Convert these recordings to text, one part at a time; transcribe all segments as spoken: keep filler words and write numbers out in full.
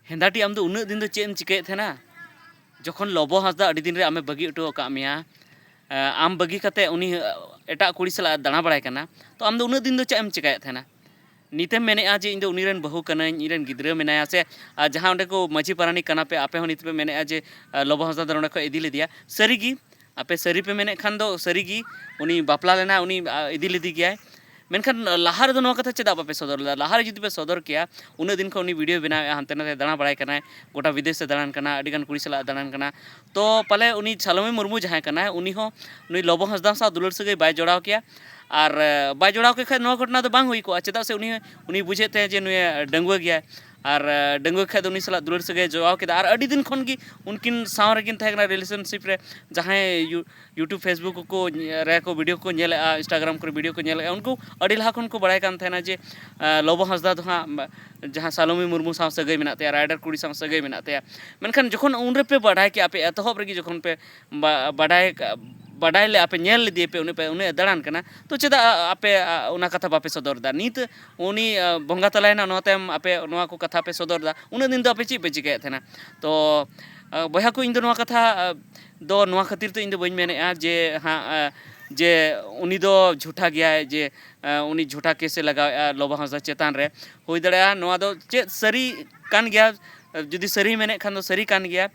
ᱦᱮᱸᱫᱟᱴᱤ, ᱟᱢ ᱫᱚ ᱩᱱᱟᱹᱜ ᱫᱤᱱ ᱫᱚ ᱪᱮᱫ ᱮᱢ ᱪᱤᱠᱟᱹᱭᱮᱫ ᱛᱟᱦᱮᱱᱟ? ᱡᱚᱠᱷᱚᱱ ᱞᱚᱵᱚ ᱦᱟᱸᱥᱫᱟ ᱟᱹᱰᱤ ᱫᱤᱱ ᱨᱮ ᱟᱢᱮ ᱵᱟᱹᱜᱤ ᱦᱚᱴᱚ ᱟᱠᱟᱫ ᱢᱮᱭᱟ, ᱮ, ᱟᱢ ᱵᱟᱹᱜᱤ ᱠᱟᱛᱮ ᱩᱱᱤ, ᱮ, ᱮᱴᱟᱜ ᱠᱩᱲᱤ ᱥᱟᱞᱟᱜ ᱫᱟᱬᱟ ᱵᱟᱲᱟᱭ ᱠᱟᱱᱟ, ᱛᱚ ᱟᱢ ᱫᱚ ᱩᱱᱟᱹᱜ ᱫᱤᱱ ᱫᱚ ᱪᱮᱫ ᱮᱢ ᱪᱤᱠᱟᱹᱭᱮᱫ ᱛᱟᱦᱮᱱᱟ? ᱱᱤᱛᱮᱢ ᱢᱮᱱᱮᱫᱼᱟ ᱡᱮ ᱤᱧ ᱫᱚ ᱩᱱᱤ ᱨᱮᱱ ᱵᱟᱹᱦᱩ ᱠᱟᱹᱱᱟᱹᱧ, ᱤᱧ ᱨᱮᱱ ᱜᱤᱫᱽᱨᱟᱹ ᱢᱮᱱᱟᱭᱟ, ᱥᱮ, ᱟᱨ ᱡᱟᱦᱟᱸ ᱚᱸᱰᱮ ᱠᱚ ᱢᱟᱹᱡᱷᱤ ᱯᱟᱨᱟᱱᱤᱠ ᱠᱟᱱᱟ ᱯᱮ, ᱟᱯᱮ ᱦᱚᱸ ᱱᱤᱛ ᱯᱮ ᱢᱮᱱᱮᱫᱼᱟ ᱡᱮ, ᱮ, ᱞᱚᱵᱚ ᱦᱟᱸᱥᱫᱟ ᱫᱚ ᱱᱚᱸᱰᱮ ᱠᱷᱚᱱ ᱤᱫᱤ ᱞᱮᱫᱮᱭᱟ᱾ ᱥᱟᱹᱨᱤᱜᱮ, ᱟᱯᱮ ᱥᱟᱹᱨᱤ ᱯᱮ ᱢᱮᱱᱮᱫ ᱠᱷᱟᱱ ᱫᱚ ᱥᱟᱹᱨᱤᱜᱮ ᱩᱱᱤ ᱵᱟᱯᱞᱟ ᱞᱮᱱᱟ, ᱩᱱᱤ, ᱟ, ᱤᱫᱤ ᱞᱮᱫᱮ ᱜᱮᱭᱟᱭ᱾ ᱢᱮᱱᱠᱷᱟᱱ ᱞᱟᱦᱟ ᱨᱮᱫᱚ ᱱᱚᱣᱟ ᱠᱟᱛᱷᱟ ᱪᱮᱫᱟᱜ ᱵᱟᱯᱮ ᱥᱚᱫᱚᱨ ᱞᱮᱫᱟ? ᱞᱟᱦᱟ ᱨᱮ ᱡᱩᱫᱤ ᱯᱮ ᱥᱚᱫᱚᱨ ᱠᱮᱭᱟ, ᱩᱱᱟᱹᱜ ᱫᱤᱱ ᱠᱷᱚᱱ ᱩᱱᱤ video ᱵᱮᱱᱟᱣᱮᱫᱼᱟ, ᱦᱟᱱᱛᱮ ᱱᱟᱛᱮ ᱫᱟᱬᱟ ᱵᱟᱲᱟᱭ ᱠᱟᱱᱟᱭ, ᱜᱚᱴᱟ ᱵᱤᱫᱮᱥ ᱮ ᱫᱟᱬᱟᱱ ᱠᱟᱱᱟ, ᱟᱹᱰᱤᱜᱟᱱ ᱠᱩᱲᱤ ᱥᱟᱞᱟᱜ ᱮ ᱫᱟᱬᱟᱱ ᱠᱟᱱᱟ, ᱛᱚ ᱯᱟᱞᱮ ᱩᱱᱤ ᱥᱟᱞᱚᱢᱤ ᱢᱩᱨᱢᱩ ᱡᱟᱦᱟᱸᱭ ᱠᱟᱱᱟᱭ, ᱩᱱᱤ ᱦᱚᱸ ᱱᱩᱭ ᱞᱚᱵᱚ ᱦᱟᱸᱥᱫᱟ ᱥᱟᱶ ᱫᱩᱞᱟᱹᱲ ᱥᱟᱹᱜᱟᱹᱭ ᱵᱟᱭ ᱡᱚᱲᱟᱣ ᱠᱮᱭᱟ᱾ ᱟᱨ, ᱮ, ᱵᱟᱭ ᱡᱚᱲᱟᱣ ᱠᱮ ᱠᱷᱟᱡ ᱱᱚᱣᱟ ᱜᱷᱚᱴᱚᱱᱟ ᱫᱚ ᱵᱟᱝ ᱦᱩᱭ ᱠᱚᱜᱼᱟ᱾ ᱪᱮᱫᱟᱜ ᱥᱮ ᱩᱱᱤ, ᱩᱱᱤ ᱵᱩᱡᱷᱟᱹᱣᱮᱫ ᱛᱟᱦᱮᱸ ᱡᱮ ᱱᱩᱭ ᱰᱟᱺᱜᱩᱣᱟᱹ ᱜᱮᱭᱟᱭ, ᱟᱨ, ᱮ, ᱰᱟᱺᱜᱩᱣᱟᱹ ᱠᱷᱟᱡ ᱫᱚ ᱩᱱᱤ ᱥᱟᱞᱟᱜ ᱫᱩᱞᱟᱹᱲ ᱥᱟᱹᱜᱟᱹᱭ ᱡᱚᱲᱟᱣ ᱠᱮᱫᱟ, ᱟᱨ ᱟᱹᱰᱤ ᱫᱤᱱ ᱠᱷᱚᱱ ᱜᱮ ᱩᱱᱠᱤᱱ ᱥᱟᱶ ᱨᱮᱠᱤᱱ ᱛᱟᱦᱮᱸ ᱠᱟᱱᱟ relationship ᱨᱮ᱾ ᱡᱟᱦᱟᱸᱭ ᱭᱩ-, YouTube, Facebook ᱠᱚ ᱧᱮ-, ᱨᱮ ᱠᱚ video ᱠᱚ ᱧᱮᱞᱮᱫᱼᱟ, Instagram ᱠᱚᱨᱮ video ᱠᱚ ᱧᱮᱞᱮᱫᱼᱟ, ᱩᱱᱠᱩ ᱟᱹᱰᱤ ᱞᱟᱦᱟ ᱠᱷᱚᱱ ᱠᱚ ᱵᱟᱲᱟᱭ ᱠᱟᱱ ᱛᱟᱦᱮᱱᱟ ᱡᱮ, ᱮ, ᱞᱚᱵᱚ ᱦᱟᱸᱥᱫᱟ ᱫᱚ ᱦᱟᱸᱜ, ᱡᱟᱦᱟᱸ ᱥᱟᱞᱚᱢᱤ ᱢᱩᱨᱢᱩ ᱥᱟᱶ ᱥᱟᱹᱜᱟᱹᱭ ᱢᱮᱱᱟᱜ ᱛᱟᱭᱟ, ᱨᱟᱭᱰᱟᱨ ᱠᱩᱲᱤ ᱥᱟᱶ ᱥᱟᱹᱜᱟᱹᱭ ᱢᱮᱱᱟᱜ ᱛᱟᱭᱟ᱾ ᱢᱮᱱᱠᱷᱟᱱ ᱡᱚᱠᱷᱚᱱ ᱩᱱ ᱨᱮᱯᱮ ᱵᱟᱰᱟᱭ ᱠᱮᱜᱼᱟ, ᱟᱯᱮ ᱮᱛᱚᱦᱚᱵ ᱨᱮᱜᱮ ᱡᱚᱠᱷᱚᱱ ᱯᱮ ᱵᱟ-, ᱵᱟᱰᱟᱭ ᱠᱟᱜ-, ᱵᱟᱰᱟᱭ ᱞᱮᱜᱼᱟ ᱯᱮ, ᱧᱮᱞ ᱞᱮᱫᱮᱭᱟ ᱯᱮ, ᱩᱱᱤ ᱯᱮ, ᱩᱱᱤ ᱫᱟᱬᱟᱱ ᱠᱟᱱᱟ, ᱛᱚ ᱪᱮᱫᱟᱜ ᱟ-, ᱟᱯᱮ, ᱟ, ᱚᱱᱟ ᱠᱟᱛᱷᱟ ᱵᱟᱯᱮ ᱥᱚᱫᱚᱨ ᱮᱫᱟ? ᱱᱤᱛ ᱩᱱᱤ, ᱟ, ᱵᱚᱸᱜᱟ ᱛᱟᱞᱟᱭᱮᱱᱟ, ᱱᱚᱣᱟ ᱛᱟᱭᱚᱢ ᱟᱯᱮ ᱱᱚᱣᱟ ᱠᱚ ᱠᱟᱛᱷᱟ ᱯᱮ ᱥᱚᱫᱚᱨ ᱮᱫᱟ, ᱩᱱᱟᱹᱜ ᱫᱤᱱ ᱫᱚ ᱟᱯᱮ ᱪᱮᱫ ᱯᱮ ᱪᱤᱠᱟᱹᱭᱮᱫ ᱛᱟᱦᱮᱱᱟ? ᱛᱚ, ᱟ, ᱵᱚᱭᱦᱟ ᱠᱚ, ᱤᱧ ᱫᱚ ᱱᱚᱣᱟ ᱠᱟᱛᱷᱟ, ᱟ, ᱫᱚ ᱱᱚᱣᱟ ᱠᱷᱟᱹᱛᱤᱨ ᱛᱮ ᱤᱧ ᱫᱚ ᱵᱟᱹᱧ ᱢᱮᱱᱮᱫᱼᱟ ᱡᱮ ᱦᱟᱸᱜ, ᱟ, ᱡᱮ ᱩᱱᱤ ᱫᱚ ᱡᱷᱩᱴᱟ ᱜᱮᱭᱟᱭ, ᱡᱮ, ᱟ, ᱩᱱᱤ ᱡᱷᱩᱴᱟ case ᱮ ᱞᱟᱜᱟᱣᱮᱫᱼᱟ ᱞᱚᱵᱚ ᱦᱟᱸᱥᱫᱟ ᱪᱮᱛᱟᱱ ᱨᱮ᱾ ᱦᱩᱭ ᱫᱟᱲᱮᱭᱟᱜᱼᱟ ᱱᱚᱣᱟ ᱫᱚ ᱪᱮᱫ ᱥᱟᱹᱨᱤ ᱠᱟᱱ ᱜᱮᱭᱟ, ᱡᱩᱫᱤ ᱥᱟᱹᱨᱤ ᱢᱮᱱᱮᱫ ᱠᱷᱟᱱ ᱫᱚ ᱥᱟᱹᱨᱤ ᱠᱟᱱ ᱜᱮᱭᱟ᱾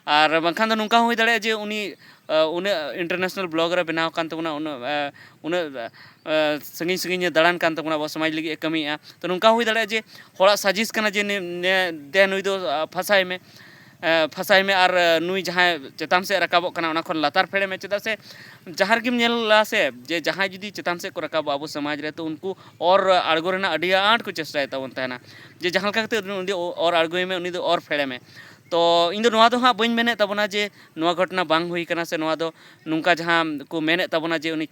ᱟᱨ ᱵᱟᱝᱠᱷᱟᱱ ᱫᱚ ᱱᱚᱝᱠᱟ ᱦᱚᱸ ᱦᱩᱭ ᱫᱟᱲᱮᱭᱟᱜᱼᱟ ᱡᱮ ᱩᱱᱤ, ᱟ, ᱩᱱᱟᱹᱜ international blogger ᱮ ᱵᱮᱱᱟᱣ ᱟᱠᱟᱱ ᱛᱟᱵᱚᱱᱟ, ᱩᱱᱟᱹᱜ, ᱟ, ᱩᱱᱟᱹᱜ, ᱟ, ᱥᱟᱺᱜᱤᱧ ᱥᱟᱺᱜᱤᱧ ᱮ ᱫᱟᱬᱟᱱ ᱠᱟᱱ ᱛᱟᱵᱚᱱᱟ, ᱟᱵᱚ ᱥᱚᱢᱟᱡᱽ ᱞᱟᱹᱜᱤᱫ ᱮ ᱠᱟᱹᱢᱤᱭᱮᱫᱼᱟ᱾ ᱛᱚ ᱱᱚᱝᱠᱟ ᱦᱚᱸ ᱦᱩᱭ ᱫᱟᱲᱮᱭᱟᱜᱼᱟ ᱡᱮ ᱦᱚᱲᱟᱜ ᱥᱟᱡᱤᱥ ᱠᱟᱱᱟ ᱡᱮ ᱱᱮ-, ᱱᱮ-, ᱫᱮ ᱱᱩᱭ ᱫᱚ, ᱟ, ᱯᱷᱟᱸᱥᱟᱭ ᱢᱮ, ᱟ, ᱯᱷᱟᱸᱥᱟᱭ ᱢᱮ, ᱟᱨ, ᱟ, ᱱᱩᱭ ᱡᱟᱦᱟᱸᱭ ᱪᱮᱛᱟᱱ ᱥᱮᱫ ᱨᱟᱠᱟᱵᱚᱜ ᱠᱟᱱᱟ ᱚᱱᱟ ᱠᱷᱚᱱ ᱞᱟᱛᱟᱨ ᱯᱷᱮᱰᱮ ᱢᱮ᱾ ᱪᱮᱫᱟᱜ ᱥᱮ ᱡᱟᱦᱟᱸ ᱨᱮᱜᱮᱢ ᱧᱮᱞᱟ ᱥᱮ ᱡᱮ ᱡᱟᱦᱟᱸᱭ ᱡᱩᱫᱤ ᱪᱮᱛᱟᱱ ᱥᱮᱫ ᱠᱚ ᱨᱟᱠᱟᱵᱚᱜᱼᱟ ᱟᱵᱚ ᱥᱚᱢᱟᱡᱽ ᱨᱮ, ᱛᱚ ᱩᱱᱠᱩ ᱚᱨ ᱟᱬᱜᱚ ᱨᱮᱱᱟᱜ ᱟᱹᱰᱤ ᱟᱸᱴ ᱠᱚ ᱪᱮᱥᱴᱟᱭ ᱛᱟᱵᱚᱱ ᱛᱟᱦᱮᱱᱟ ᱡᱮ ᱡᱟᱦᱟᱸ ᱞᱮᱠᱟ ᱠᱟᱛᱮ ᱩᱱᱤ ᱚᱨ ᱟᱬᱜᱚᱭᱮ ᱢᱮ, ᱩᱱᱤ ᱫᱚ ᱚᱨ ᱯᱷᱮᱰᱮ ᱢᱮ᱾ ᱛᱚ ᱤᱧ ᱫᱚ ᱱᱚᱣᱟ ᱫᱚ ᱦᱟᱸᱜ ᱵᱟᱹᱧ ᱢᱮᱱᱮᱫ ᱛᱟᱵᱚᱱᱟ ᱡᱮ ᱱᱚᱣᱟ ᱜᱷᱚᱴᱚᱱᱟ ᱵᱟᱝ ᱦᱩᱭ ᱠᱟᱱᱟ, ᱥᱮ ᱱᱚᱣᱟ ᱫᱚ ᱱᱚᱝᱠᱟ ᱡᱟᱦᱟᱸ ᱠᱚ ᱢᱮᱱᱮᱫ ᱛᱟᱵᱚᱱᱟ ᱡᱮ ᱩᱱᱤ,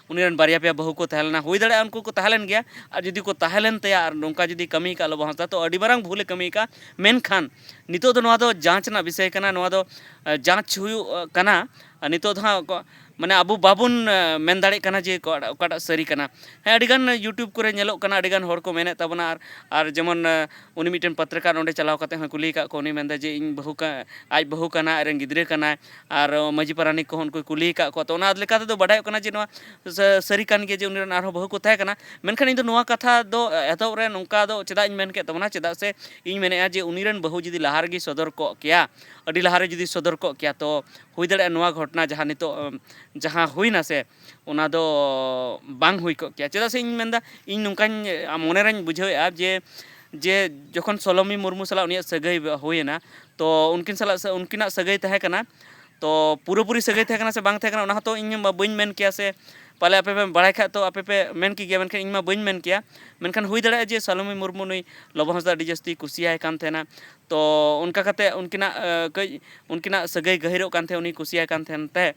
ᱩᱱᱤ ᱨᱮᱱ ᱵᱟᱨᱭᱟ ᱯᱮᱭᱟ ᱵᱟᱹᱦᱩ ᱠᱚ ᱛᱟᱦᱮᱸ ᱞᱮᱱᱟ, ᱦᱩᱭ ᱫᱟᱲᱮᱭᱟᱜᱼᱟ ᱩᱱᱠᱩ ᱠᱚ ᱛᱟᱦᱮᱸ ᱞᱮᱱ ᱜᱮᱭᱟ᱾ ᱟᱨ ᱡᱩᱫᱤ ᱠᱚ ᱛᱟᱦᱮᱸ ᱞᱮᱱ ᱛᱟᱭᱟ ᱟᱨ ᱱᱚᱝᱠᱟ ᱡᱩᱫᱤ ᱠᱟᱹᱢᱤ ᱠᱟᱜ ᱞᱚᱵᱚ ᱦᱟᱸᱥᱫᱟ, ᱛᱚ ᱟᱹᱰᱤ ᱢᱟᱨᱟᱝ ᱵᱷᱩᱞᱮ ᱠᱟᱹᱢᱤ ᱠᱟᱜᱼᱟ᱾ ᱢᱮᱱᱠᱷᱟᱱ ᱱᱤᱛᱚᱜ ᱫᱚ ᱱᱚᱣᱟ ᱫᱚ ᱡᱟᱸᱪ ᱨᱮᱱᱟᱜ ᱵᱤᱥᱚᱭ ᱠᱟᱱᱟ, ᱱᱚᱣᱟ ᱫᱚ, ᱟ, ᱡᱟᱸᱪ ᱦᱩᱭᱩᱜ, ᱟ, ᱠᱟᱱᱟ᱾ ᱟᱨ ᱱᱤᱛᱚᱜ ᱫᱚ ᱦᱟᱸᱜ ᱠᱚ, ᱢᱟᱱᱮ ᱟᱵᱚ ᱵᱟᱵᱚᱱ ᱢᱮᱱ ᱫᱟᱲᱮᱭᱟᱜ ᱠᱟᱱᱟ ᱡᱮ ᱚᱠᱟᱴᱟᱜ ᱥᱟᱹᱨᱤ ᱠᱟᱱᱟ᱾ ᱦᱮᱸ, ᱟᱹᱰᱤᱜᱟᱱ YouTube ᱠᱚᱨᱮ ᱧᱮᱞᱚᱜ ᱠᱟᱱᱟ, ᱟᱹᱰᱤᱜᱟᱱ ᱦᱚᱲ ᱠᱚ ᱢᱮᱱᱮᱫ ᱛᱟᱵᱚᱱᱟ᱾ ᱟᱨ ᱟᱨ ᱡᱮᱢᱚᱱ ᱩᱱᱤ ᱢᱤᱫᱴᱮᱱ ᱯᱚᱛᱨᱤᱠᱟ ᱱᱚᱰᱮ ᱪᱟᱞᱟᱣ ᱠᱟᱛᱮ ᱦᱚᱸᱭ ᱠᱩᱞᱤ ᱟᱠᱟᱫ ᱠᱚᱣᱟ, ᱩᱱᱤ ᱢᱮᱱᱫᱟ ᱡᱮ ᱤᱧ ᱵᱟᱹᱦᱩ ᱠᱟ ᱟᱡ ᱵᱟᱹᱦᱩ ᱠᱟᱱᱟ, ᱟᱡᱨᱮᱱ ᱜᱤᱫᱽᱨᱟᱹ ᱠᱟᱱᱟᱭ᱾ ᱟᱨ ᱢᱟᱹᱡᱷᱤ ᱯᱟᱨᱟᱱᱤᱠ ᱠᱚᱦᱚᱸ ᱩᱱᱠᱩᱭ ᱠᱩᱞᱤ ᱟᱠᱟᱫ ᱠᱚᱣᱟ᱾ ᱛᱚ ᱚᱱᱟ ᱞᱮᱠᱟ ᱛᱮᱫᱚ ᱵᱟᱰᱟᱭᱚᱜ ᱠᱟᱱᱟ ᱡᱮ ᱱᱚᱣᱟ ᱥᱟᱹᱨᱤ ᱠᱟᱱ ᱜᱮᱭᱟ ᱡᱮ ᱩᱱᱤ ᱨᱮᱱ ᱟᱨᱦᱚᱸ ᱵᱟᱹᱦᱩ ᱠᱚ ᱛᱟᱦᱮᱸ ᱠᱟᱱᱟ᱾ ᱢᱮᱱᱠᱷᱟᱱ ᱤᱧ ᱫᱚ ᱱᱚᱣᱟ ᱠᱟᱛᱷᱟ ᱫᱚ ᱮᱛᱚᱦᱚᱵ ᱨᱮ ᱱᱚᱝᱠᱟ ᱫᱚ ᱪᱮᱫᱟᱜ ᱤᱧ ᱢᱮᱱ ᱠᱮᱫ ᱛᱟᱵᱚᱱᱟ, ᱪᱮᱫᱟᱜ ᱥᱮ ᱤᱧ ᱢᱮᱱᱮᱫᱼᱟ ᱡᱮ ᱩᱱᱤ ᱨᱮᱱ ᱵᱟᱹᱦᱩ ᱡᱩᱫᱤ ᱞᱟᱦᱟ ᱨᱮᱜᱮ ᱥᱚᱫᱚᱨ ᱠᱚᱜ ᱠᱮᱭᱟ, ᱟᱹᱰᱤ ᱞᱟᱦᱟ ᱨᱮ ᱡᱩᱫᱤ ᱥᱚᱫᱚᱨ ᱠᱚᱜ ᱠᱮᱭᱟ, ᱛᱚ ᱦᱩᱭ ᱫᱟᱲᱮᱭᱟᱜᱼᱟ ᱱᱚᱣᱟ ᱜᱷᱚᱴᱚᱱᱟ ᱡᱟᱦᱟᱸ ᱱᱤᱛᱚᱜ ᱡᱟᱦᱟᱸ ᱦᱩᱭᱱᱟ ᱥᱮ, ᱚᱱᱟ ᱫᱚ ᱵᱟᱝ ᱦᱩᱭ ᱠᱚᱜ ᱠᱮᱭᱟ᱾ ᱪᱮᱫᱟᱜ ᱥᱮ ᱤᱧ ᱢᱮᱱᱫᱟ, ᱤᱧ ᱱᱚᱝᱠᱟᱧ ᱢᱚᱱᱮᱨᱮᱧ ᱵᱩᱡᱷᱟᱹᱣᱮᱫᱼᱟ ᱡᱮ ᱡᱮ ᱡᱚᱠᱷᱚᱱ ᱥᱚᱞᱚᱢᱤ ᱢᱩᱨᱢᱩ ᱥᱟᱞᱟᱜ ᱩᱱᱤᱭᱟᱜ ᱥᱟᱹᱜᱟᱹᱭ ᱦᱩᱭᱮᱱᱟ, ᱛᱚ ᱩᱱᱠᱤᱱ ᱥᱟᱞᱟᱜ ᱩᱱᱠᱤᱱᱟᱜ ᱥᱟᱹᱜᱟᱹᱭ ᱛᱟᱦᱮᱸ ᱠᱟᱱᱟ᱾ ᱛᱚ ᱯᱩᱨᱟᱹᱯᱩᱨᱤ ᱥᱟᱹᱜᱟᱹᱭ ᱛᱟᱦᱮᱸ ᱠᱟᱱᱟ ᱥᱮ ᱵᱟᱝ ᱛᱟᱦᱮᱸ ᱠᱟᱱᱟ, ᱚᱱᱟ ᱦᱚᱸᱛᱚ ᱤᱧ ᱢᱟ ᱵᱟᱹᱧ ᱢᱮᱱ ᱠᱮᱭᱟ ᱥᱮ᱾ ᱯᱟᱞᱮ ᱟᱯᱮ ᱯᱮ ᱵᱟᱲᱟᱭ ᱠᱷᱟᱡ ᱛᱚ ᱟᱯᱮ ᱯᱮ ᱢᱮᱱ ᱠᱮᱜᱮᱭᱟ, ᱢᱮᱱᱠᱷᱟᱱ ᱤᱧ ᱢᱟ ᱵᱟᱹᱧ ᱢᱮᱱ ᱠᱮᱭᱟ᱾ ᱢᱮᱱᱠᱷᱟᱱ ᱦᱩᱭ ᱫᱟᱲᱮᱭᱟᱜᱼᱟ ᱡᱮ ᱥᱟᱞᱚᱢᱤ ᱢᱩᱨᱢᱩ ᱱᱩᱭ ᱞᱚᱵᱚ ᱦᱟᱸᱥᱫᱟ ᱟᱹᱰᱤ ᱡᱟᱹᱥᱛᱤ ᱠᱩᱥᱤᱭᱟᱭ ᱠᱟᱱ ᱛᱟᱦᱮᱱᱟ᱾ ᱛᱚ ᱚᱱᱠᱟ ᱠᱟᱛᱮ ᱩᱱᱠᱤᱱᱟᱜ ᱠᱟᱹᱡ ᱩᱱᱠᱤᱱᱟᱜ ᱥᱟᱹᱜᱟᱹᱭ ᱜᱟᱹᱦᱤᱨᱚᱜ ᱠᱟᱱ ᱛᱟᱦᱮᱸ, ᱩᱱᱤ ᱠᱩᱥᱤᱭᱟᱭ ᱠᱟᱱ ᱛᱟᱦᱮᱱ ᱛᱮ᱾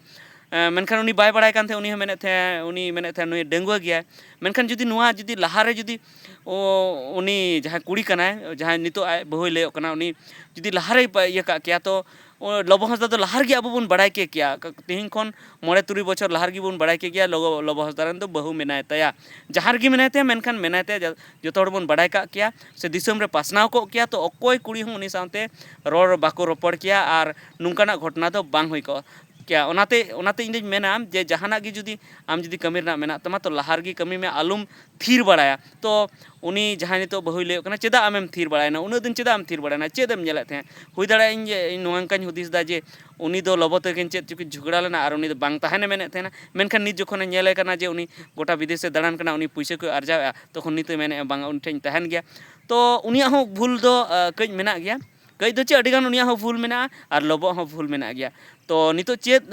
ᱢᱮᱱᱠᱷᱟᱱ ᱩᱱᱤ ᱵᱟᱭ ᱵᱟᱲᱟᱭ ᱠᱟᱱ ᱛᱟᱦᱮᱸ᱾ ᱩᱱᱤ ᱦᱚᱸ ᱢᱮᱱᱮᱫ ᱛᱟᱦᱮᱸ ᱩᱱᱤ ᱢᱮᱱᱮᱫ ᱛᱟᱦᱮᱸ ᱱᱩᱭ ᱰᱟᱺᱜᱩᱣᱟᱹ ᱜᱮᱭᱟᱭ᱾ ᱢᱮᱱᱠᱷᱟᱱ ᱡᱩᱫᱤ ᱱᱚᱣᱟ ᱡᱩᱫᱤ ᱞᱟᱦᱟᱨᱮ ᱡᱩᱫᱤ ᱩᱱᱤ ᱡᱟᱦᱟᱸᱭ ᱠᱩᱲᱤ ᱠᱟᱱᱟᱭ, ᱡᱟᱦᱟᱸᱭ ᱱᱤᱛᱚᱜ ᱟᱡ ᱵᱟᱹᱦᱩᱭ ᱞᱟᱹᱭᱚᱜ ᱠᱟᱱᱟ, ᱩᱱᱤ ᱡᱩᱫᱤ ᱞᱟᱦᱟᱨᱮᱭ ᱤᱭᱟᱹ ᱠᱟᱜ ᱠᱮᱭᱟ, ᱛᱚ ᱞᱚᱵᱚ ᱦᱟᱸᱥᱫᱟ ᱫᱚ ᱞᱟᱦᱟ ᱨᱮᱜᱮ ᱟᱵᱚ ᱵᱚᱱ ᱵᱟᱲᱟᱭ ᱠᱮ ᱠᱮᱭᱟ᱾ ᱛᱮᱦᱮᱧ ᱠᱷᱚᱱ ᱢᱚᱬᱮ ᱛᱩᱨᱩᱭ ᱵᱚᱪᱷᱚᱨ ᱞᱟᱦᱟ ᱨᱮᱜᱮ ᱵᱚᱱ ᱵᱟᱲᱟᱭ ᱠᱮ ᱜᱮᱭᱟ ᱞᱚᱵᱚ ᱦᱟᱸᱥᱫᱟ ᱨᱮᱱ ᱫᱚ ᱵᱟᱹᱦᱩ ᱢᱮᱱᱟᱭ ᱛᱟᱭᱟ᱾ ᱡᱟᱦᱟᱸ ᱨᱮᱜᱮ ᱢᱮᱱᱟᱭ ᱛᱟᱭᱟ, ᱢᱮᱱᱠᱷᱟᱱ ᱢᱮᱱᱟᱭ ᱛᱟᱭᱟ, ᱡᱚᱛᱚ ᱦᱚᱲ ᱵᱚᱱ ᱵᱟᱲᱟᱭ ᱠᱟᱜ ᱠᱮᱭᱟ ᱥᱮ ᱫᱤᱥᱚᱢ ᱨᱮ ᱯᱟᱥᱱᱟᱣ ᱠᱚᱜ ᱠᱮᱭᱟ, ᱛᱚ ᱚᱠᱚᱭ ᱠᱩᱲᱤ ᱦᱚᱸ ᱩᱱᱤ ᱥᱟᱶᱛᱮ ᱨᱚᱲ ᱵᱟᱠᱚ ᱨᱚᱯᱚᱲ ᱠᱮᱭᱟ ᱟᱨ ᱱᱚᱝᱠᱟᱱᱟᱜ ᱜᱷᱚᱴᱚᱱᱟ ᱫᱚ ᱵᱟᱝ ᱦᱩᱭ ᱠᱚᱜᱼᱟ᱾ ᱚᱱᱟᱛᱮ ᱚᱱᱟᱛᱮ ᱤᱧ ᱫᱚᱧ ᱢᱮᱱᱟ ᱡᱮ ᱡᱟᱦᱟᱱᱟᱜ ᱜᱮ ᱡᱩᱫᱤ ᱟᱢ ᱡᱩᱫᱤ ᱠᱟᱹᱢᱤ ᱨᱮᱱᱟᱜ ᱢᱮᱱᱟᱜ ᱛᱟᱢᱟ, ᱛᱚ ᱞᱟᱦᱟ ᱨᱮᱜᱮ ᱠᱟᱹᱢᱤ ᱢᱮ, ᱟᱞᱚᱢ ᱛᱷᱤᱨ ᱵᱟᱲᱟᱭᱟ᱾ ᱛᱚ ᱩᱱᱤ ᱡᱟᱦᱟᱸᱭ ᱱᱤᱛᱚᱜ ᱵᱟᱹᱦᱩᱭ ᱞᱟᱹᱭᱚᱜ ᱠᱟᱱᱟ, ᱪᱮᱫᱟᱜ ᱟᱢᱮᱢ ᱛᱷᱤᱨ ᱵᱟᱲᱟᱭᱮᱱᱟ? ᱩᱱᱟᱹᱜ ᱫᱤᱱ ᱪᱮᱫᱟᱜ ᱮᱢ ᱛᱷᱤᱨ ᱵᱟᱲᱟᱭᱮᱱᱟ? ᱪᱮᱫ ᱮᱢ ᱧᱮᱞᱮᱫ ᱛᱟᱦᱮᱸᱫ? ᱦᱩᱭ ᱫᱟᱲᱮᱭᱟᱜᱼᱟ ᱤᱧ ᱡᱮ ᱤᱧ ᱱᱚᱣᱟ ᱚᱱᱠᱟᱧ ᱦᱩᱫᱤᱥ ᱮᱫᱟ ᱡᱮ ᱩᱱᱤ ᱫᱚ ᱞᱚᱵᱚ ᱛᱟᱹᱠᱤᱱ ᱪᱮᱫ ᱪᱚᱠᱤᱱ ᱡᱷᱚᱜᱽᱲᱟ ᱞᱮᱱᱟ ᱟᱨ ᱩᱱᱤ ᱫᱚ ᱵᱟᱝ ᱛᱟᱦᱮᱱᱮ ᱢᱮᱱᱮᱫ ᱛᱟᱦᱮᱱᱟ᱾ ᱢᱮᱱᱠᱷᱟᱱ ᱱᱤᱛ ᱡᱚᱠᱷᱚᱱᱮ ᱧᱮᱞᱮ ᱠᱟᱱᱟ ᱡᱮ ᱩᱱᱤ ᱜᱚᱴᱟ ᱵᱤᱫᱮᱥᱮ ᱫᱟᱬᱟᱱ ᱠᱟᱱᱟ, ᱩᱱᱤ ᱯᱩᱭᱥᱟᱹ ᱠᱚᱭ ᱟᱨᱡᱟᱣᱮᱫᱼᱟ, ᱛᱚᱠᱷᱚᱱ ᱱᱤᱛ ᱮ ᱢᱮᱱᱮᱫᱼᱟ ᱵᱟᱝ, ᱩᱱᱤ ᱴᱷᱮᱱ ᱤᱧ ᱛᱟᱦᱮᱱ ᱜᱮᱭᱟ᱾ ᱛᱚ ᱩᱱᱤᱭᱟᱜ ᱦᱚᱸ ᱵᱷᱩᱞ ᱫᱚ ᱠᱟᱹᱡ ᱢᱮᱱᱟᱜ ᱜᱮᱭᱟ᱾ ᱠᱟᱹᱡ ᱫᱚ ᱪᱮᱫ, ᱟᱹᱰᱤᱜᱟᱱ ᱩᱱᱤᱭᱟᱜ ᱦᱚᱸ ᱵᱷᱩᱞ ᱢᱮᱱᱟᱜᱼᱟ ᱟᱨ ᱞᱚᱵᱚᱣᱟᱜ ᱦᱚᱸ ᱵᱷᱩᱞ ᱢᱮᱱᱟᱜ ᱜᱮᱭᱟ᱾ ᱛᱚ ᱱᱤᱛᱚᱜ ᱪᱮᱫ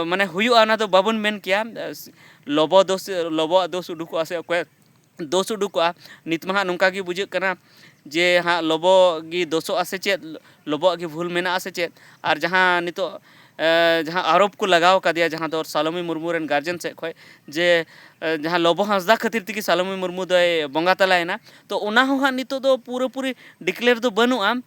ᱢᱟᱱᱮ ᱦᱩᱭᱩᱜᱼᱟ ᱚᱱᱟ ᱫᱚ ᱵᱟᱵᱚᱱ ᱢᱮᱱ ᱠᱮᱭᱟ᱾ ᱞᱚᱵᱚ ᱫᱳᱥ, ᱞᱚᱵᱚᱣᱟᱜ ᱫᱳᱥ ᱩᱰᱩᱠᱚᱜᱼᱟ ᱥᱮ ᱚᱠᱚᱭᱟᱜ ᱫᱳᱥ ᱩᱰᱩᱠᱚᱜᱼᱟ? ᱱᱤᱛ ᱢᱟ ᱦᱟᱸᱜ ᱱᱚᱝᱠᱟ ᱜᱮ ᱵᱩᱡᱷᱟᱹᱜ ᱠᱟᱱᱟ ᱡᱮ ᱦᱟᱸᱜ ᱞᱚᱵᱚ ᱜᱮ ᱫᱳᱥᱚᱜᱼᱟ ᱥᱮ ᱪᱮᱫ, ᱞᱚᱵᱚᱣᱟᱜ ᱜᱮ ᱵᱷᱩᱞ ᱢᱮᱱᱟᱜᱼᱟ ᱥᱮ ᱪᱮᱫ? ᱟᱨ ᱡᱟᱦᱟᱸ ᱱᱤᱛᱚᱜ ᱡᱟᱦᱟᱸ ᱟᱨᱳᱯ ᱠᱚ ᱞᱟᱜᱟᱣ ᱠᱟᱫᱮᱭᱟ, ᱡᱟᱦᱟᱸ ᱫᱚ ᱥᱟᱞᱚᱢᱤ ᱢᱩᱨᱢᱩ ᱨᱮᱱ ᱜᱟᱨᱡᱮᱱ ᱥᱮᱫ ᱠᱷᱚᱱ, ᱡᱮ ᱡᱟᱦᱟᱸ ᱞᱚᱵᱚ ᱦᱟᱸᱥᱫᱟ ᱠᱷᱟᱹᱛᱤᱨ ᱛᱮᱜᱮ ᱥᱟᱞᱚᱢᱤ ᱢᱩᱨᱢᱩ ᱫᱚᱭ ᱵᱚᱸᱜᱟ ᱛᱟᱞᱟᱭᱮᱱᱟ, ᱛᱚ ᱚᱱᱟ ᱦᱚᱸ ᱦᱟᱸᱜ ᱱᱤᱛᱚᱜ ᱫᱚ ᱯᱩᱨᱟᱹᱯᱩᱨᱤ ᱰᱤᱠᱞᱮᱭᱟᱨ ᱫᱚ ᱵᱟᱹᱱᱩᱜᱼᱟ᱾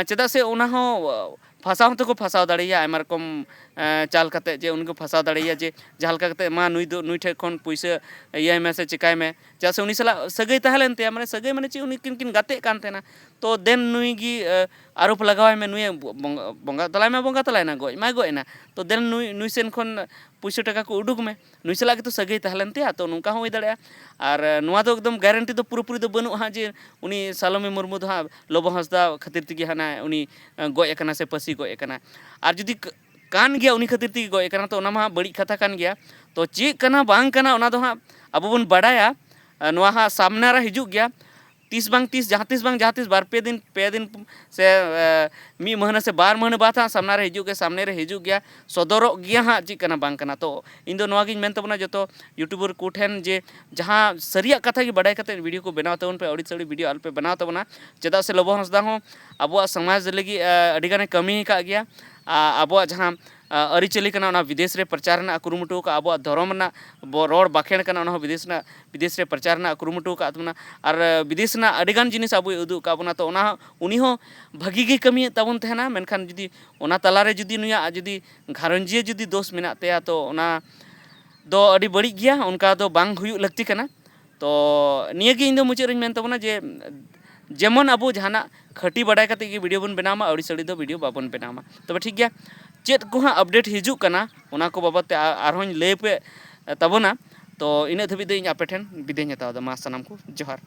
ᱪᱮᱫᱟᱜ ᱥᱮ ᱚᱱᱟ ᱦᱚᱸ ᱯᱷᱟᱸᱥᱟᱣ ᱦᱚᱸᱛᱚ ᱠᱚ ᱯᱷᱟᱸᱥᱟᱣ ᱫᱟᱲᱮᱭᱟᱭᱟ ᱟᱭᱢᱟ ᱨᱚᱠᱚᱢ ᱮᱸ, ᱪᱟᱞ ᱠᱟᱛᱮ, ᱡᱮ ᱩᱱᱤ ᱠᱚ ᱯᱷᱟᱸᱥᱟᱣ ᱫᱟᱲᱮᱭᱟᱭᱟ, ᱡᱮ ᱡᱟᱦᱟᱸ ᱞᱮᱠᱟ ᱠᱟᱛᱮ ᱢᱟ ᱱᱩᱭ ᱫᱚ, ᱱᱩᱭ ᱴᱷᱮᱱ ᱠᱷᱚᱱ ᱯᱩᱭᱥᱟᱹ ᱤᱭᱟᱹᱭ ᱢᱮ ᱥᱮ ᱪᱮᱠᱟᱭ ᱢᱮ, ᱪᱮᱫᱟᱜ ᱥᱮ ᱩᱱᱤ ᱥᱟᱞᱟᱜ ᱥᱟᱹᱜᱟᱹᱭ ᱛᱟᱦᱮᱸ ᱞᱮᱱ ᱛᱟᱭᱟ, ᱢᱟᱱᱮ ᱥᱟᱹᱜᱟᱹᱭ ᱢᱟᱱᱮ ᱪᱮᱫ, ᱩᱱᱤ ᱠᱤᱱ, ᱠᱤᱱ ᱜᱟᱛᱮᱜ ᱠᱟᱱ ᱛᱟᱦᱮᱱᱟ᱾ ᱛᱚ ᱫᱮᱱ ᱱᱩᱭ ᱜᱮ ᱮᱸ, ᱟᱨᱳᱯ ᱞᱟᱜᱟᱣᱟᱭ ᱢᱮ, ᱱᱩᱭᱮ ᱵᱚ-, ᱵᱚᱸᱜᱟ, ᱵᱚᱸᱜᱟ ᱛᱟᱞᱟᱭ ᱢᱟ ᱵᱚᱸᱜᱟ ᱛᱟᱞᱟᱭᱱᱟ, ᱜᱚᱡ ᱢᱟᱭ ᱜᱚᱡ ᱮᱱᱟ, ᱛᱚ ᱫᱮᱱ ᱱᱩᱭ, ᱱᱩᱭ ᱥᱮᱱ ᱠᱷᱚᱱ ᱯᱩᱭᱥᱟᱹ ᱴᱟᱠᱟ ᱠᱚ ᱩᱰᱩᱠ ᱢᱮ, ᱱᱩᱭ ᱥᱟᱞᱟᱜ ᱜᱮᱛᱚ ᱥᱟᱹᱜᱟᱹᱭ ᱛᱟᱦᱮᱸ ᱞᱮᱱ ᱛᱟᱭᱟ᱾ ᱛᱚ ᱱᱚᱝᱠᱟ ᱦᱚᱸ ᱦᱩᱭ ᱫᱟᱲᱮᱭᱟᱜᱼᱟ᱾ ᱟᱨ ᱮᱸ, ᱱᱚᱣᱟ ᱫᱚ ᱮᱠᱫᱚᱢ ᱜᱮᱨᱮᱱᱴᱤ ᱫᱚ ᱯᱩᱨᱟᱹᱯᱩᱨᱤ ᱫᱚ ᱵᱟᱹᱱᱩᱜᱼᱟ ᱦᱟᱸᱜ, ᱡᱮ ᱩᱱᱤ ᱥᱟᱞᱚᱢᱤ ᱢᱩᱨᱢᱩ ᱫᱚ ᱦᱟᱸᱜ ᱞᱚᱵᱚ ᱦᱟᱸᱥᱫᱟ ᱠᱷᱟᱹᱛᱤᱨ ᱛᱮᱜᱮ ᱦᱟᱱᱟ ᱩᱱᱤ ᱮᱸ, ᱜᱚᱡ ᱟᱠᱟᱱᱟ ᱥᱮ ᱯᱟᱹᱥᱤ ᱜᱚᱡ ᱟᱠᱟᱱᱟ᱾ ᱟᱨ ᱡᱩᱫᱤ ᱠ-, ᱠᱟᱱ ᱜᱮᱭᱟ, ᱩᱱᱤ ᱠᱷᱟᱹᱛᱤᱨ ᱛᱮᱜᱮ ᱜᱚᱡ ᱟᱠᱟᱱᱟ, ᱛᱚ ᱚᱱᱟ ᱢᱟ ᱦᱟᱸᱜ ᱵᱟᱹᱲᱤᱡ ᱠᱟᱛᱷᱟ ᱠᱟᱱ ᱜᱮᱭᱟ᱾ ᱛᱚ ᱪᱮᱫ ᱠᱟᱱᱟ ᱵᱟᱝ ᱠᱟᱱᱟ, ᱚᱱᱟ ᱫᱚ ᱦᱟᱸᱜ ᱟᱵᱚ ᱵᱚᱱ ᱵᱟᱰᱟᱭᱟ᱾ ᱟᱨ ᱱᱚᱣᱟ ᱦᱟᱸᱜ ᱥᱟᱢᱱᱟ ᱨᱮ ᱦᱤᱡᱩᱜ ᱜᱮᱭᱟ, ᱛᱤᱥ ᱵᱟᱝ ᱛᱤᱥ, ᱡᱟᱦᱟᱸ ᱛᱤᱥ ᱵᱟᱝ ᱡᱟᱦᱟᱸ ᱛᱤᱥ, ᱵᱟᱨ ᱯᱮ ᱫᱤᱱ, ᱯᱮ ᱫᱤᱱ ᱥᱮ ᱮ, ᱢᱤᱫ ᱢᱟᱹᱦᱱᱟᱹ ᱥᱮ ᱵᱟᱨ ᱢᱟᱹᱦᱱᱟᱹ ᱵᱟᱫᱽ ᱦᱟᱸᱜ ᱥᱟᱢᱱᱟ ᱨᱮ ᱦᱤᱡᱩᱜ ᱜᱮᱭᱟ, ᱥᱟᱢᱱᱮ ᱨᱮ ᱦᱤᱡᱩᱜ ᱜᱮᱭᱟ, ᱥᱚᱫᱚᱨᱚᱜ ᱜᱮᱭᱟ ᱦᱟᱸᱜ ᱪᱮᱫ ᱠᱟᱱᱟ ᱵᱟᱝ ᱠᱟᱱᱟ᱾ ᱛᱚ ᱤᱧ ᱫᱚ ᱱᱚᱣᱟ ᱜᱤᱧ ᱢᱮᱱ ᱛᱟᱵᱚᱱᱟ ᱡᱚᱛᱚ ᱭᱩᱴᱩᱵᱟᱨ ᱠᱚ ᱴᱷᱮᱱ, ᱡᱮ ᱡᱟᱦᱟᱸ ᱥᱟᱹᱨᱤᱭᱟᱜ ᱠᱟᱛᱷᱟ ᱜᱮ ᱵᱟᱰᱟᱭ ᱠᱟᱛᱮ ᱵᱷᱤᱰᱤᱭᱳ ᱠᱚ ᱵᱮᱱᱟᱣ ᱛᱟᱵᱚᱱ ᱯᱮ, ᱟᱹᱲᱤᱥ ᱟᱹᱲᱤ ᱵᱷᱤᱰᱤᱭᱳ ᱟᱞᱚᱯᱮ ᱵᱮᱱᱟᱣ ᱛᱟᱵᱚᱱᱟ᱾ ᱪᱮᱫᱟᱜ ᱥᱮ ᱞᱚᱵᱚ ᱦᱟᱸᱥᱫᱟ ᱦᱚᱸ ᱟᱵᱚᱣᱟᱜ ᱥᱚᱢᱟᱡᱽ ᱞᱟᱹᱜᱤᱫ ᱮ, ᱟᱹᱰᱤ ᱜᱟᱱᱮ ᱠᱟᱹᱢᱤ ᱟᱠᱟᱫ ᱜᱮᱭᱟ᱾ ᱟ-, ᱟᱵᱚᱣᱟᱜ ᱡᱟᱦᱟᱸ ᱟ, ᱟᱹᱨᱤᱪᱟᱹᱞᱤ ᱠᱟᱱᱟ, ᱚᱱᱟ ᱵᱤᱫᱮᱥ ᱨᱮ ᱯᱨᱚᱪᱟᱨ ᱨᱮᱱᱟᱜ ᱠᱩᱨᱩᱢᱩᱴᱩ ᱟᱠᱟᱫᱼᱟ᱾ ᱟᱵᱚᱣᱟᱜ ᱫᱷᱚᱨᱚᱢ ᱨᱮᱱᱟᱜ ᱵᱚ-, ᱨᱚᱲ ᱵᱟᱸᱠᱷᱮᱲ ᱠᱟᱱᱟ, ᱚᱱᱟ ᱦᱚᱸ ᱵᱤᱫᱮᱥ ᱨᱮᱱᱟᱜ, ᱵᱤᱫᱮᱥ ᱨᱮ ᱯᱨᱚᱪᱟᱨ ᱨᱮᱱᱟᱜ ᱠᱩᱨᱩᱢᱩᱴᱩ ᱟᱠᱟᱫ ᱛᱟᱵᱚᱱᱟ᱾ ᱟᱨ ᱮ, ᱵᱤᱫᱮᱥ ᱨᱮᱱᱟᱜ ᱟᱹᱰᱤᱜᱟᱱ ᱡᱤᱱᱤᱥ ᱟᱵᱚᱭ ᱩᱫᱩᱜ ᱟᱠᱟᱫ ᱵᱚᱱᱟ᱾ ᱛᱚ ᱚᱱᱟ ᱦᱚᱸ, ᱩᱱᱤ ᱦᱚᱸ ᱵᱷᱟᱹᱜᱤ ᱜᱮ ᱠᱟᱹᱢᱤᱭᱮᱫ ᱛᱟᱵᱚᱱ ᱛᱟᱦᱮᱱᱟ, ᱢᱮᱱᱠᱷᱟᱱ ᱡᱩᱫᱤ ᱚᱱᱟ ᱛᱟᱞᱟᱨᱮ ᱡᱩᱫᱤ ᱱᱩᱭᱟᱜ ᱡᱩᱫᱤ ᱜᱷᱟᱨᱚᱸᱡᱽᱤᱭᱟᱹ ᱡᱩᱫᱤ ᱫᱳᱥ ᱢᱮᱱᱟᱜ ᱛᱟᱭᱟ, ᱛᱚ ᱚᱱᱟ ᱫᱚ ᱟᱹᱰᱤ ᱵᱟᱹᱲᱤᱡ ᱜᱮᱭᱟ, ᱚᱱᱠᱟ ᱫᱚ ᱵᱟᱝ ᱦᱩᱭᱩᱜ ᱞᱟᱹᱠᱛᱤ ᱠᱟᱱᱟ᱾ ᱛᱚ ᱱᱤᱭᱟᱹ ᱜᱮ ᱤᱧ ᱫᱚ ᱢᱩᱪᱟᱹᱫ ᱨᱤᱧ ᱢᱮᱱ ᱛᱟᱵᱚᱱᱟ ᱡᱮ ᱡᱮᱢᱚᱱ ᱟᱵᱚ ᱡᱟᱦᱟᱱᱟᱜ ᱠᱷᱟᱹᱴᱤ ᱵᱟᱰᱟᱭ ᱠᱟᱛᱮ ᱜᱮ ᱵᱷᱤᱰᱤᱭᱳ ᱵᱚᱱ ᱵᱮᱱᱟᱣ ᱢᱟ, ᱟᱹᱲᱤᱥ ᱟᱹᱲᱤ ᱫᱚ ᱵᱷᱤᱰᱤᱭᱳ ᱵᱟᱵᱚᱱ ᱵᱮᱱᱟᱣ ᱢᱟ᱾ ᱛᱚᱵᱮ ᱴᱷᱤᱠ ᱜᱮᱭᱟ, ᱪᱮᱫ ᱠᱚ ᱦᱟᱸᱜ ᱟᱯᱰᱮᱴ ᱦᱤᱡᱩᱜ ᱠᱟᱱᱟ, ᱚᱱᱟ ᱠᱚ ᱵᱟᱵᱚᱫ ᱛᱮ ᱟ-, ᱟᱨᱦᱚᱸᱧ ᱞᱟᱹᱭ ᱯᱮ ᱛᱟᱵᱚᱱᱟ᱾ ᱛᱚ ᱤᱱᱟᱹᱜ ᱫᱷᱟᱹᱵᱤᱡ ᱫᱚ ᱤᱧ ᱟᱯᱮ ᱴᱷᱮᱱ ᱵᱤᱫᱟᱹᱭ ᱤᱧ ᱦᱟᱛᱟᱣ ᱮᱫᱟ᱾ ᱢᱟ ᱥᱟᱱᱟᱢ ᱠᱚ ᱡᱚᱦᱟᱨ᱾